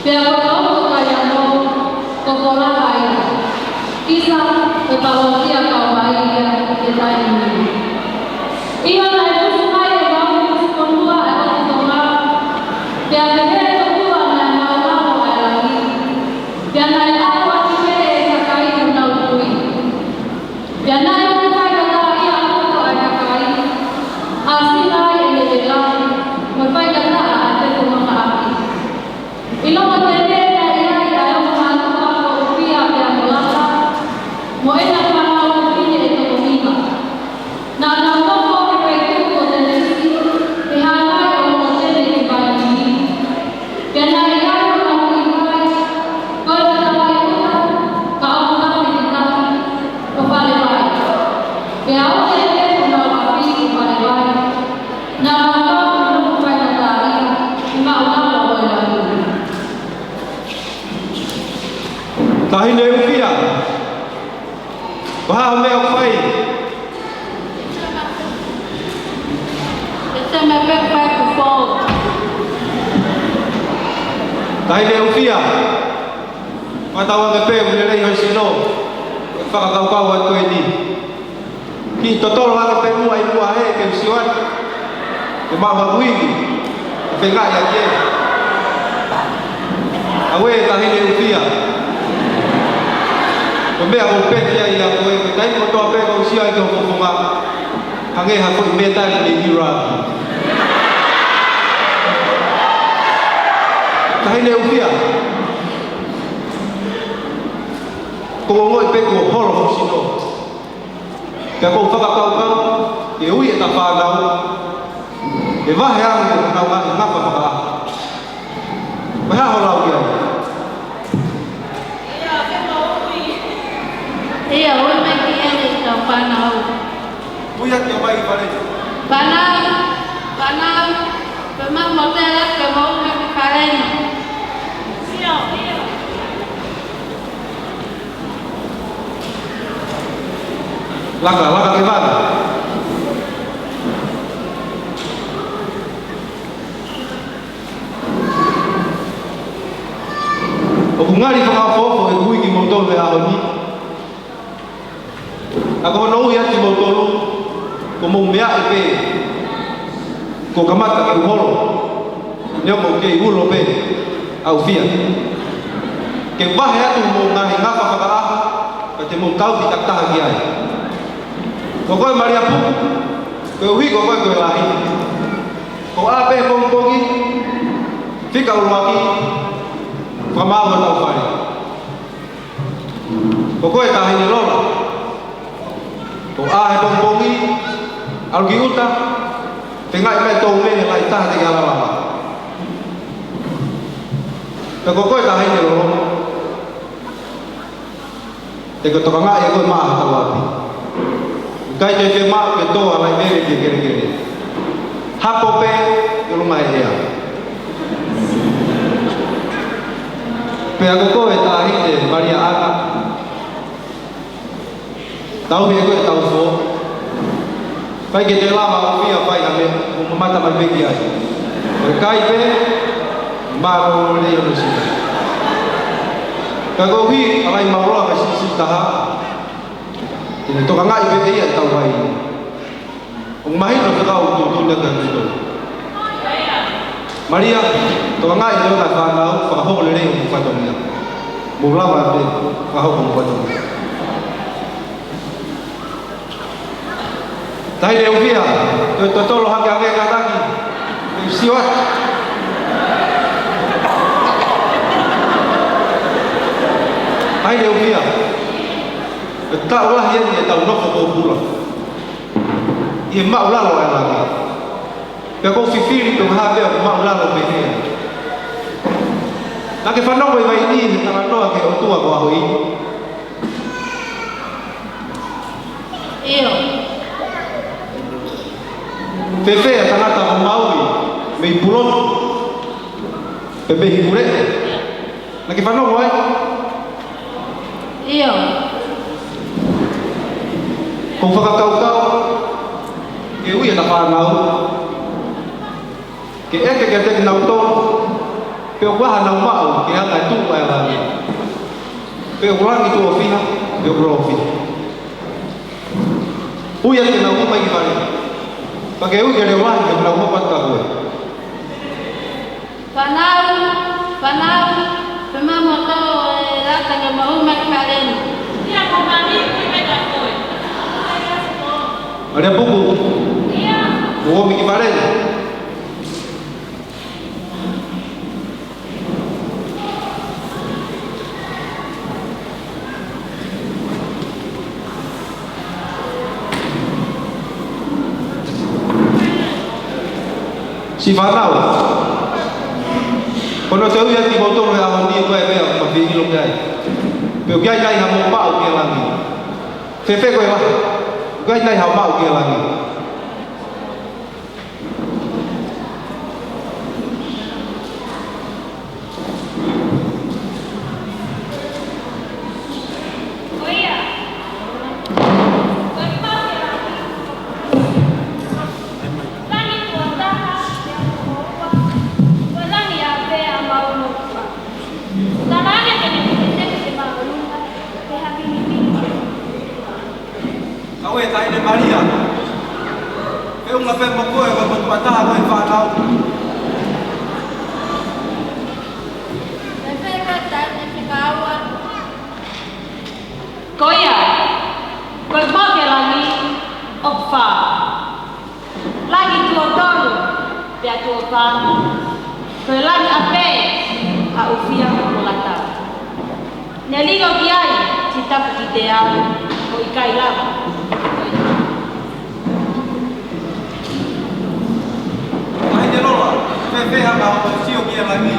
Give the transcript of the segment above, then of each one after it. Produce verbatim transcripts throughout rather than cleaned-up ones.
Pea ko Kaiano, ko Kolakaia, ʻisa ʻo e palokia Kalavaia ʻi he taimi ni. ʻIo, naʻe fusi mai ʻe Maui Fusikonua ʻa e ʻOtu Tonga, pea pehē tokua naʻe maʻulalo ʻa e langi, pea naʻe ʻalu atu pē ʻe Sakai ʻo nau kui. Pea naʻe ʻosi faingataʻaʻia ʻa e kakai, ʻa Sinai ʻene vela, mo e faingataʻa ʻa e tefitoʻi maka ʻapi. ʻIlonga pē naʻe ʻi ai ʻa e ongo mātuʻa ko ʻUfia pea mo Laka, mo ʻena fānau fefine ʻe toko nima. Naʻa nau nofo he feituʻu ko Tenesi, he hānai ʻo Longotene ki Vainini. Pea naʻe ʻi ai honau kiʻi vai, ko e kiʻi vai ʻuta, ka ʻoku lape ki tahi, ko Falevai. Pea ʻoku ʻi ai pē honau ʻapi ko Falevai. Naʻa nau kau ʻi hono faingataʻaʻia, ʻi he maʻulalo ʻo e langi. Taʻahine ʻUfia, ko e hā hoʻo meʻa ʻoku fai? It's a mepek by before. Taʻahine ʻUfia, ʻoku tau ʻange pē ʻoku lelei hoʻo sino, fakakaukau atu eni. Kiʻi totolo ange pē muʻa ʻi muʻa he ke u sio atu. Ke maʻu ha uiuiʻi. Ke fengaʻi ʻaki ē. Auē, Taʻahine ʻUfia. Ko e meʻa ʻoku ou pehē ai ʻia koe, ko e taimi kotoa pē ʻoku ou sio ai ki ho fofonga, hangē ha foʻi meʻa tali mei Iraq. Taʻahine ʻUfia. Ko e ongoʻi pē kuo holo hoʻo sino. Pea ʻoku ou fakakaukau ke ui ʻeta fānau ke vahe ange ʻenau ngaahi ngafa fakaʻaho. Ko e hā hoʻo lau ki ai? ʻIo, ui mai ki heni ʻetau fānau. Ui atu mai ki fale. Fānau, fānau, ke mau motela, ke mau ui mai ki fale. ʻIo, ʻio. Laka, laka ke vale. ʻOku ngali fakaʻofoʻofa ʻeku ui kimoutolu he ʻaho ni. Ka ko hono ui atu kimoutolu, ko hoʻomou meʻa pē kuo kamata ke u holo, neongo ʻoku kei ulo pē ʻa ʻUfia. Ke vahe atu hoʻomou ngaahi ngafa fakaʻaho, ka te mou tauhi takitaha ki ai. Ko koe Malia Puku, koeʻuhi ko koe ko e lahi. Ko e ʻā pē he pongipongi, fika ʻuluaki, fakamaau hotau fale. Ko koe Taʻahine Lola. Ko e ʻā he pongipongi, ʻalu ki ʻuta, fengaʻi mai e toumele lahi taha te ke ala lava. Pea ko koe Taʻahine Lolo. Te ke tokangaʻi ʻe koe maʻa hotau ʻapi. ʻIkai te ke maʻu ke tō ʻa e laʻi veve ki he kelekele. Hapo pē ʻi ʻolunga he ʻea. Pea ko koe Taʻahine Malia ʻAna. Tauhi ʻe koe ʻetau fō. ʻIkai ke te lava ʻo fie fai ha meʻa, ʻo mamata mai pē ki ai. ʻIkai pē, mālō lelei hono sino. Ka koeʻuhi ʻa e laʻi mauloa ka siʻisiʻi taha, te ne tokangaʻi pē ʻe ia ʻetau vai. ʻOku mahino fekau tuʻutuʻuni atu ʻa e tuʻutuʻuni. Malia, tokangaʻi ʻe koe ʻa e fānau, fakahoko lelei hoʻomou fatongia. Mou lava pē, fakahoko hoʻomou fatongia. Taʻahine ʻUfia, toe totolo hake ange kātaki. Ke u sio atu. Taʻahine ʻUfia. ʻE taʻu lahi eni ʻetau nofo pōpula ʻi he maʻulalo ʻa e langi. Pea ʻoku ou fifili pe ko e hā pē ʻoku maʻulalo pehē. Naʻa ke fanongo ʻi Vainī he talanoa ki he ʻotua ko Aho ʻIni. ʻIo. Fēfē ʻa e tangata ko Maui mei Pulotu, pe mei Hikuleʻo? Naʻa ke fanongo ai? ʻIo. ʻOku ou fakakaukau ke ui ʻeta fānau ke ʻeke kiate kinautolu, Pe ʻoku ʻi ai haʻanau maʻu ki he anga e tuʻu ʻa e langi? Pe ʻoku langi tuʻo fiha, pe ʻoku lolo fiha? Ui atu ke nau hū mai ki vale. Pea ke ui ke leʻo lahi ke nau hū mai pea ta koe. Fānau, fānau, pe mamo tau e lata ke mau hū mai ki vale ni. Ia ko mami, ui mai ka koe. Malia Puku. Ia. Mo omi ki vale ni. Siʻi fānau, ko hono toe ui atu kimoutolu he ʻaho ni, ko e meʻa ʻoku ma fie ʻilo ki ai. Pe ʻoku ʻi ai nai haʻamou maʻu ki he langi? Fēfē ko e lahi? ʻOku ʻi ai nai haʻo maʻu ki he langi? Ko ia. Ko e pau ke langi. Langi tuʻo taha, pea tuʻo ua. Ko e langi ʻapē ʻa Maʻumoʻua. Talaange ke ne fetefete ke māʻolunga, ke hapinipini. Kau e taʻahine Malia. Feʻunga pē mo koe, ko e motuʻa taha koe ʻi he fānau. Fēfē ka taʻahine fika ua? Ko ia, ko e pau ke langi ʻoku fā. Langi tuʻo tolu, pea tuʻo fā. Ko e langi ʻapē ʻa ʻUfia mo Lata. Ne lilo ki ai, siʻi tapu kitea, ʻo ʻikai lava. Taʻahine Lola, fēfē haʻamou sio ki he langi?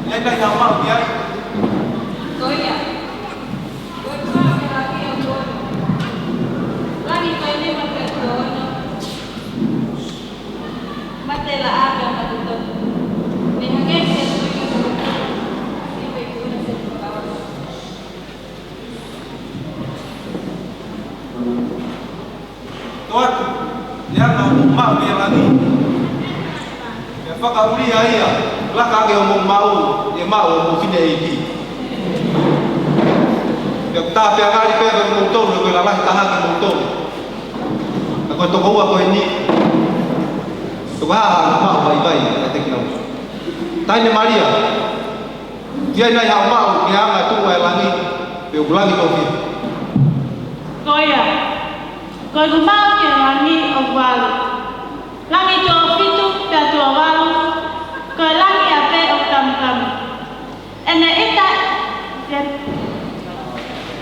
ʻI ai nai haʻamou maʻu ki ai? Ko ia. Ko e pau ke langi ʻoku ono. Langi ko e nima pea tuʻo ono. Mate laʻā pea mate tofu. Ne hangē siʻa tui ka mate tofu. Siʻi pē kuna se tuʻu ʻaono. Toatu, ʻi he anga hoʻomou maʻu ki he langi, pea fakaʻulia ia, laka ange hoʻomou maʻu, ʻi he maʻu ʻa homou fineʻeiki. Pea ʻoku tā pē ʻa e ngali pē ʻa kimoutolu, ko e lalahi taha kimoutolu. Ka ko e tokoua ko eni, tokoua ʻa e maʻu vaivai, ʻa e tekinau. Taʻahine Malia, ʻoku ʻi ai nai haʻo maʻu ki he anga e tuʻu ʻa e langi, pe ʻoku langi tuʻo fiha? Ko ia, ko ʻeku maʻu ki he langi ʻoku valu. Langi tuʻo fitu pea tuʻo valu, ko e langi ʻapē ʻoku kamukamo. ʻEne ʻita,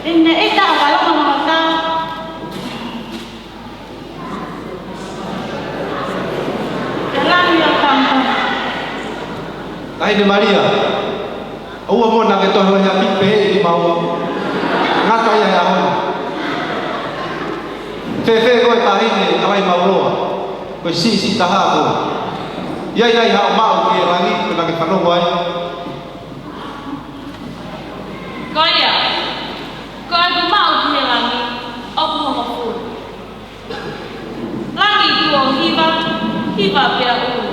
ʻene ʻita ʻoku ʻalonga mo tau. Taʻahine Malia, ʻoua muʻa naʻa ke toe holo he ʻapi pehē ʻi maua. Ngata ia he ʻaho ni. Fēfē koe Taʻahine ʻAlaimauloa, ko e siʻisiʻi taha koe? ʻI ai nai haʻo maʻu ki he langi, ko e naʻa ke fanongo ai? Ko ia, ko ʻeku maʻu ki he langi ʻoku hongofulu. Langi tuʻo hiva, hiva pea ʻulu.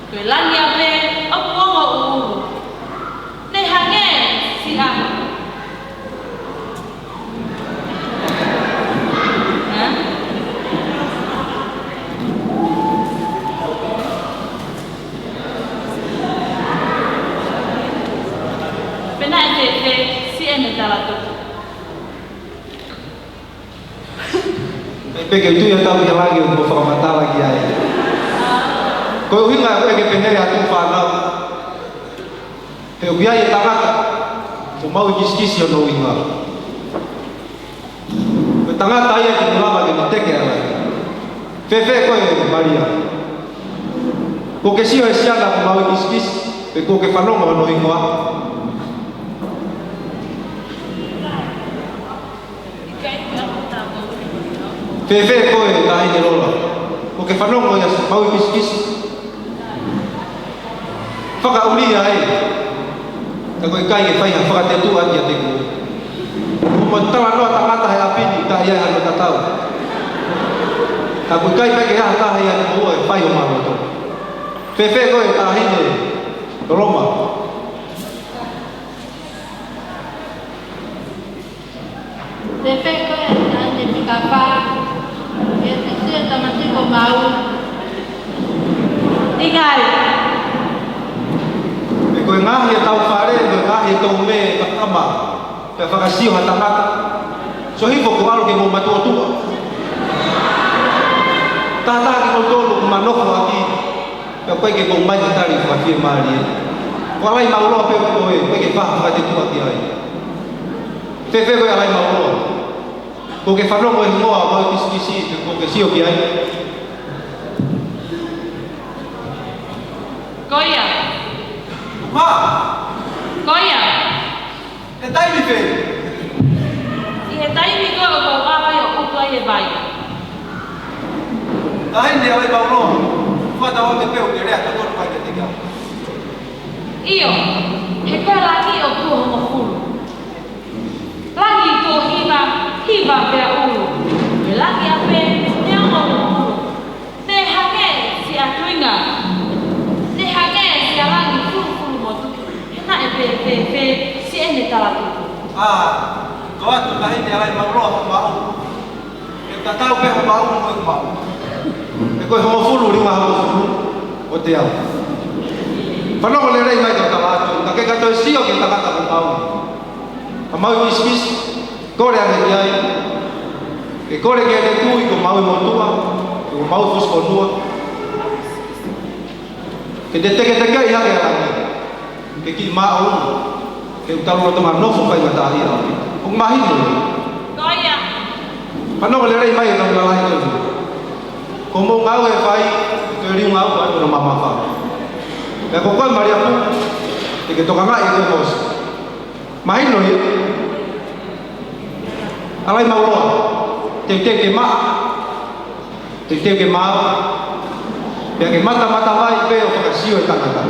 Ko e langi ʻapē ʻoku ongo ʻuʻulu. Ne hangē siʻa. Hā? Pea naʻe fēfē siʻene tala tuku? Pea ke tui atu ki he langi ʻoku fakamatala ki ai. Ko e ʻuhinga ʻoku ʻeke pehē atu fānau, he ʻoku ʻi ai e tangata ʻoku maʻu e kisikisi hono ʻuhinga. Ko e tangata ia ʻoku lava ke ne teke ʻa e langi. Fēfē koe Malia? Kuo ke sio he siana ʻoku maʻu e kisikisi, pe kuo ke fanongo hono hingoa? Fēfē koe Taʻahine Lola? Kuo ke fanongo ia ʻoku maʻu e kisikisi? Fakaʻulia ē. Ka ko e ʻikai ke fai ha fakatetuʻa kiate koe. Ko e talanoa tangata he ʻapi ni, ka ʻi ai hano tatau. Ka ko e ʻikai pē ke ʻi ai ha taha ia ʻi muʻa ʻe fai hoʻo loto. Fēfē koe taʻahine Loloma? Fēfē koe taʻahine Pikafa? Ke te sio tamasiʻi ko Maui. ʻIkai. Pe ko e ngaahi ʻetau fale, ko e ngaahi ʻetau meʻa, fakama. Pea fakasio ha tangata. Sio hifo kuo ʻalu ke mou matuʻotuʻa. Taha taha kimoutolu ʻoku mou nofo ʻaki. Pea ʻoku ʻikai ke mou mai ha tali fakafiemālie. Ko Alaimauloa pē ko ē, ʻoku ʻikai ke faʻa fakatetuʻa ki ai. Fēfē koe Alaimauloa? Kuo ke fanongo e hingoa ʻo Maui Pisikisi, pe kuo ke sio ki ai? Ko ia. Mā! Ko ia. He taimi fē? ʻI he taimi ko ē ʻoku ou ʻalu ai ʻo ʻutu ai e vai. Taʻahine Alaimauloa, fata o te peu ke lea ka tonu kai te tika. ʻIo, he ko e langi ʻoku tuʻo hongofulu. Langi tuʻo hiva, hiva pea ʻulu. Ko e langi ʻapē, neongo ʻulu. Ne hangē siʻa tuʻinga. Ne hangē siʻa langi fulufulumotuki. He naʻe pē, pē, pē, siʻene talatuku. ʻA, ko atu taʻahine Alaimauloa ho maʻu. ʻE tatau pē ho maʻu mo ʻeku maʻu. He ko e hongofulu, liunga hongofulu ʻo te au. Fanongo lelei mai ka tala atu. Ka ke ka toe sio ki he tangata ko Maui. Ka Maui Pisikisi. Kole ange ki ai, ke kole ke ne tui ko Maui motuʻa, ko Maui fusi fonua. Ke te teketekeʻi hake ʻa langi, ke kiʻi maʻu, ke u talu loto ma nofo fai ngata ai au. ʻOku mahino. Ko ia. Fanongo lelei mai e tau lalahi tonu. Ko mou ngāue fai, ke liu ngāue atu na mamafa. Pea ko koe Maliapu, ke ke tokangaʻi e koe hosi. Mahino ia. Alaimauloa, teuteu ke maʻa, teuteu ke maʻa, pea ke mata mata vai pē ʻo fakasio e tangata.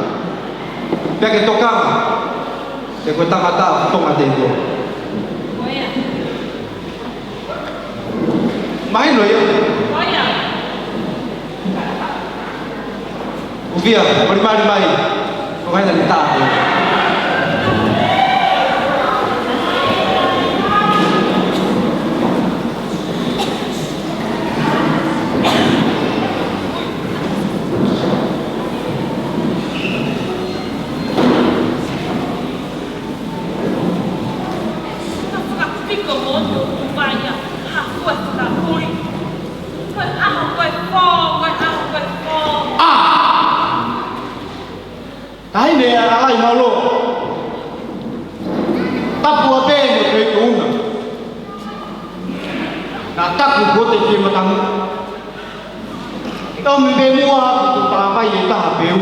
Pea ke tokanga, pea ko e tangata ʻoku tonga te koe. Mahino ia. ʻUvia, malimali mai. Ko hai na ni tā. Fakapiko mo ʻoku paia, ha kua fakaʻuli. Ko e ʻaho ko e fō, ko e ʻaho ko e fō. ʻA! Taʻahine Alaimauloa. Tapu ʻapē mo te ʻiku una. Naʻa taku ko te te matangi. ʻOmi pē muʻa ʻeku tō tākai e taha peu.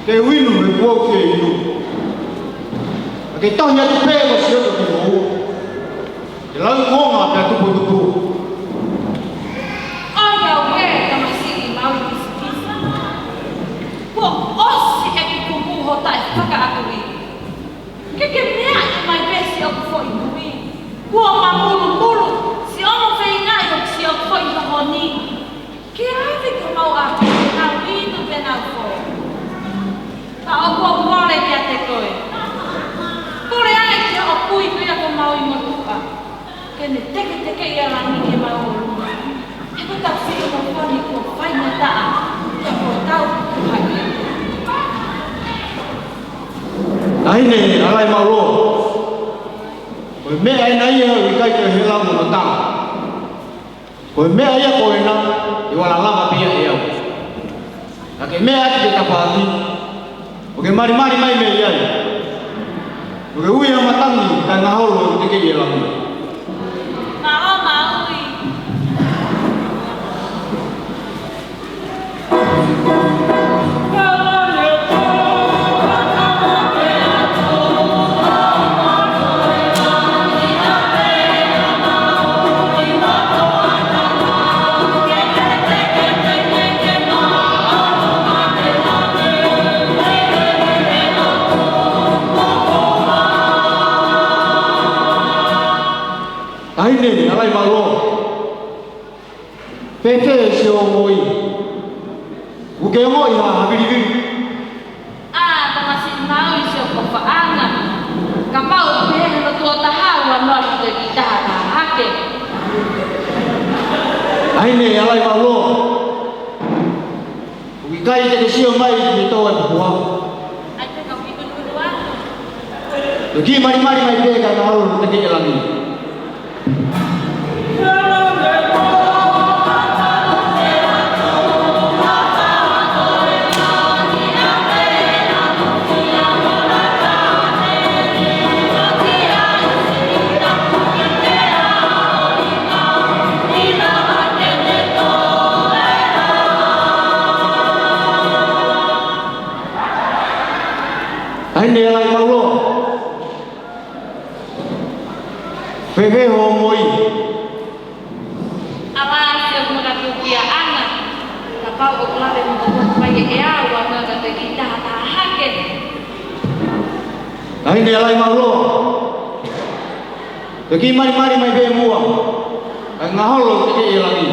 Te u inu he kuo u fie inu. Ka ke tohi atu pē ko sio to ke mou. Ke lau konga pea tuputupu. ʻOiauē, tamasiʻi Maui Pisikisi. Kuo ʻosi ʻeku kumu ho taʻefakaʻatuʻi. Ke ke meaʻi mai pē siʻoku foʻi kui. Kuo mamulumulu, siʻo mo feingaʻi ʻo siʻoku foʻi hohoni. Ke ʻave ke mau ʻapi, ke nau inu, ke nau fō. Ka ʻoku ou kole kiate koe. Kole ange ki hoʻo kui ko ia ko Maui motuʻa. Ke ne teketekeʻi ʻa langi ke mau ʻolunga. He ko e tau siʻi mo foni kuo faingataʻa. Ka ko e tau kuo hai. Taʻahine Alaimauloa. Ko e meʻa ena ia ʻoku ʻikai ke hela mo na tala. Ko e meʻa ia ko ena, ʻe vala lava pē ia ʻe au. Ka ke meʻa atu ke tapaʻaki, ʻo ke malimali mai mei ai. ʻO ke ui ha matangi, kae ngaholo ʻo tekeʻi e langi. Mālō Maui. Taʻahine Alaimauloa. Fēfē siʻo moʻui? Ke ongoʻi ha, ha vilivili. ʻA, tamasiʻi maʻu ʻi siʻo ʻofaʻanga. Kapau ʻoku pehē hono tuʻo taha ua noa ki he taha taha hake. ʻAi ne, ʻalai maʻu loa. ʻOku ʻikai te ke sio mai ki he tō e pupuhau. ʻAi te kau ki tunukunua. Toki malimali mai pē kae mahalo te ke ʻi langi. ʻAi ne, ʻalai maʻu loa. Fēfē hoʻo moʻui? ʻAla siʻo makatuʻunga ʻana. Kapau ʻoku lave mo hoku pai e ʻea ua noa ka te ki taha taha hake. ʻAi ne, ʻalai maʻu loa. Toki malimali mai pē muʻa. Kae mahalo te ke ʻi langi.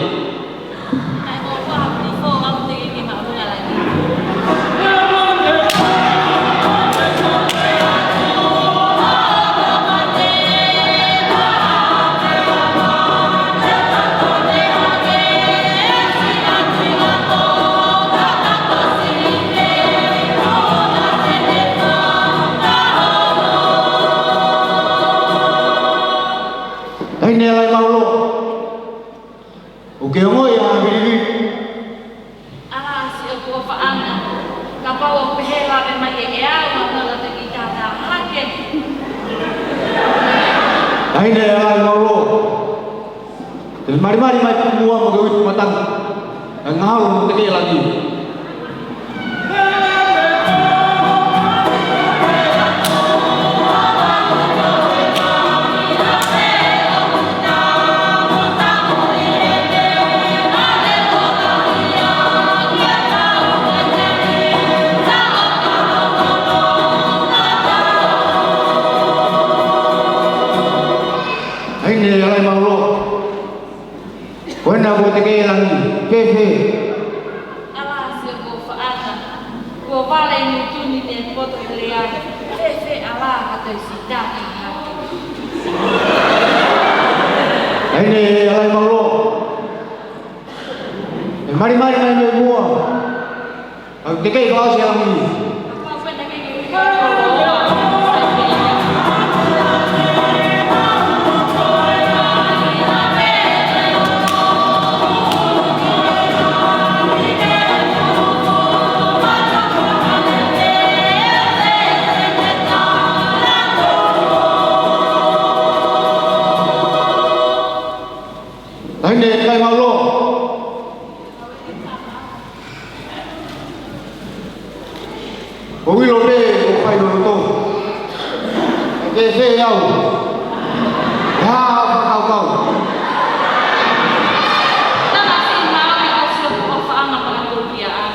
ʻAi ne, ʻalai maʻu loa. ʻOku ke ongoʻi ha vilivili? ʻAla siʻo ʻofaʻanga. Kapau ʻoku pehē lave mai e ʻea ua noa ka te ki taha taha hake. ʻAi ne, ʻalai maʻu loa. Te ke malimali mai pē muʻa mo ke uitu matangi. Kae mahalo te ke ʻi langi. ʻAi ne, ʻalai maʻu loa. Ko ena kuo te ke ʻi langi, fēfē? ʻAla siʻo ʻofaʻanga. Kuo vale inu tuni ne poto hele ai. Fēfē ʻala ka te sita ka hake. ʻAi ne, ʻalai maʻu loa. ʻE malimali mai mei muʻa. Au te kei fasi a mi. Taʻahine, kai mau loa. ʻOku ʻilo pē ʻoku fai loloto. ʻE ke fē au. ʻE hā haʻo fakakaukau. Tamasiʻi maʻu ʻi ʻosi ʻoku ʻofaʻanga manakokia ʻana.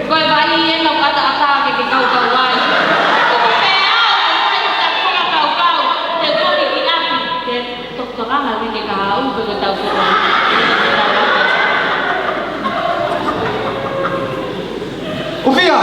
Ko e vai ena ʻoku ʻataʻatā ke ke kaukau ai. Tuku pē au ke fai ʻeta fakakaukau. Te u foki ki ʻapi. Te Tokotokanga wini ka hau pe ko tau kua. ʻUfia,